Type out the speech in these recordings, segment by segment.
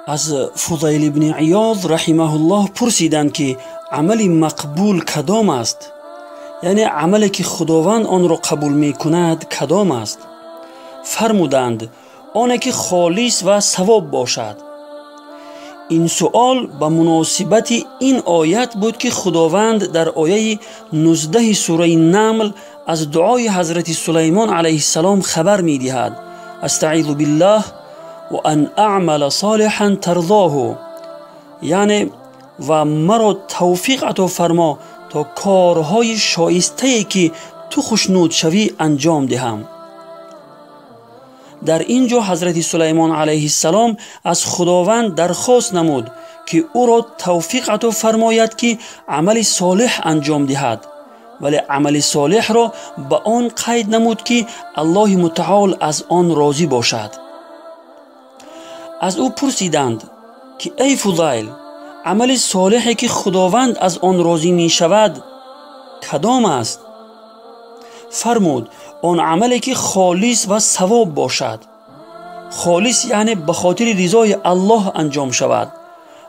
از فضیل ابن عیاض رحمه الله پرسیدند که عمل مقبول کدام است؟ یعنی عملی که خداوند آن را قبول می کند کدام است؟ فرمودند آنه که خالص و ثواب باشد. این سؤال به مناسبت این آیت بود که خداوند در آیه 19 سوره نمل از دعای حضرت سلیمان علیه السلام خبر می دهد. استعیذ بالله و ان اعمل صالحا ترضاه، یعنی و مرا توفیق عطا فرما تا کارهای شایسته که تو خوشنود شوی انجام دهم. در اینجا حضرت سلیمان علیه السلام از خداوند درخواست نمود که او را توفیق عطا فرماید که عمل صالح انجام دهد، ولی عمل صالح را به آن قید نمود که الله متعال از آن راضی باشد. از او پرسیدند که ای فضیل، عمل صالحی که خداوند از آن راضی می شود کدام است؟ فرمود آن عملی که خالص و ثواب باشد. خالص یعنی به خاطر رضای الله انجام شود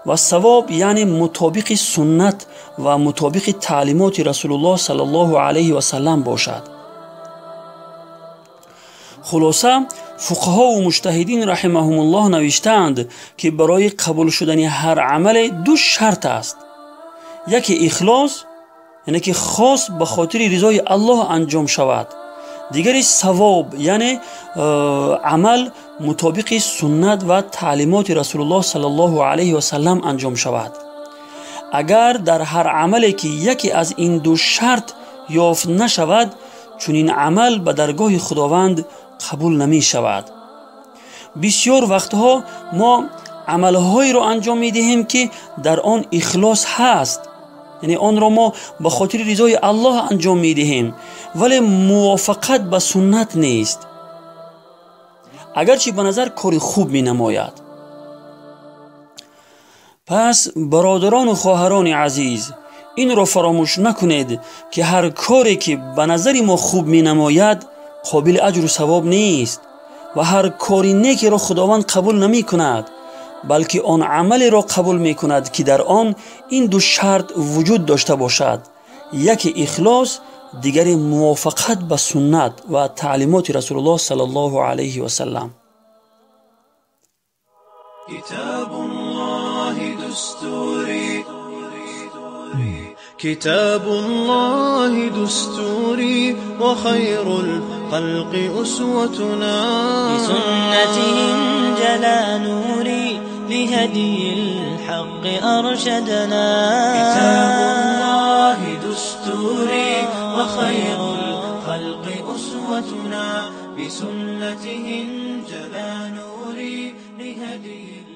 و ثواب یعنی مطابق سنت و مطابق تعلیمات رسول الله صلی الله علیه و سلم باشد. خلاصه فقها و مجتهدین رحمهم الله نوشتند که برای قبول شدن هر عمل دو شرط است. یکی اخلاص، یعنی که خاص به خاطر رضای الله انجام شود. دیگری ثواب، یعنی عمل مطابق سنت و تعلیمات رسول الله صلی الله علیه و سلم انجام شود. اگر در هر عملی که یکی از این دو شرط یافت نشود، چنین عمل به درگاه خداوند قبول نمی شود. بسیار وقتها ما عملهایی را انجام می دهیم که در آن اخلاص هست، یعنی آن را ما به خاطر رضای الله انجام می دهیم، ولی موافقت به سنت نیست، اگرچه به نظر کار خوب می نماید. پس برادران و خواهران عزیز، این را فراموش نکنید که هر کاری که به نظر ما خوب می نماید قابل اجر و ثواب نیست و هر کاری نیکی را خداوند قبول نمی کند، بلکه آن عملی را قبول می کند که در آن این دو شرط وجود داشته باشد: یکی اخلاص، دیگری موافقت به سنت و تعلیمات رسول الله صلی الله علیه و سلم. کتاب الله دستوری، کتاب الله دستوری وخیر الخلق أسوتنا، بسنته انجلى نوري لهدي الحق أرشدنا. كتاب الله دستوري وخير الخلق أسوتنا، بسنته انجلى نوري لهدي